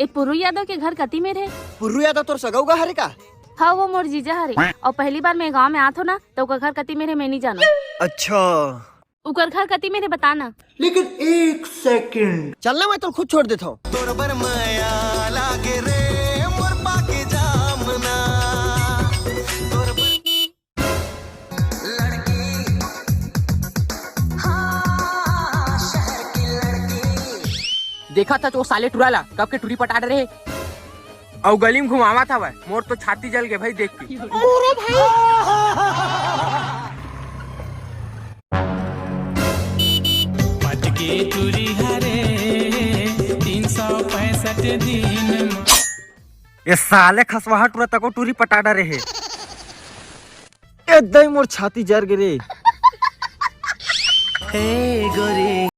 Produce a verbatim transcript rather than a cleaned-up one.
पुर्रू यादव के घर कति मेर हे? पुर्रू यादव तोर सगा उगा हरे का? हाँ, वो मोर जीजा हरे। अउ पहली बार मैं गांव में आत हो ना, तो ओकर घर कति मेर हे मैं नहीं जानो। अच्छा। ओकर घर कति मेर हे बता ना। लेकिन एक सेकंड। चल ना, मैं तो खुद छोड़ देता हूँ। तोर बर मया लागे रे, मोर पाके जामना। तोर बर लड़की, हाँ, शहर की लड़की। देखा था वो साले टुरा ला, कब के टुरी पटा डरे हे। अउ गली में घुमावत हवय, मोर तो छाती जल गे भाई देख के। मोरो भाई। पटके टुरी हरे तीन सौ पैंसठ दिन म। ये साले खसवाहा टुरा तको टुरी पटा डरे हे। ए दई मोर छाती जर गे रे। हे गोरी।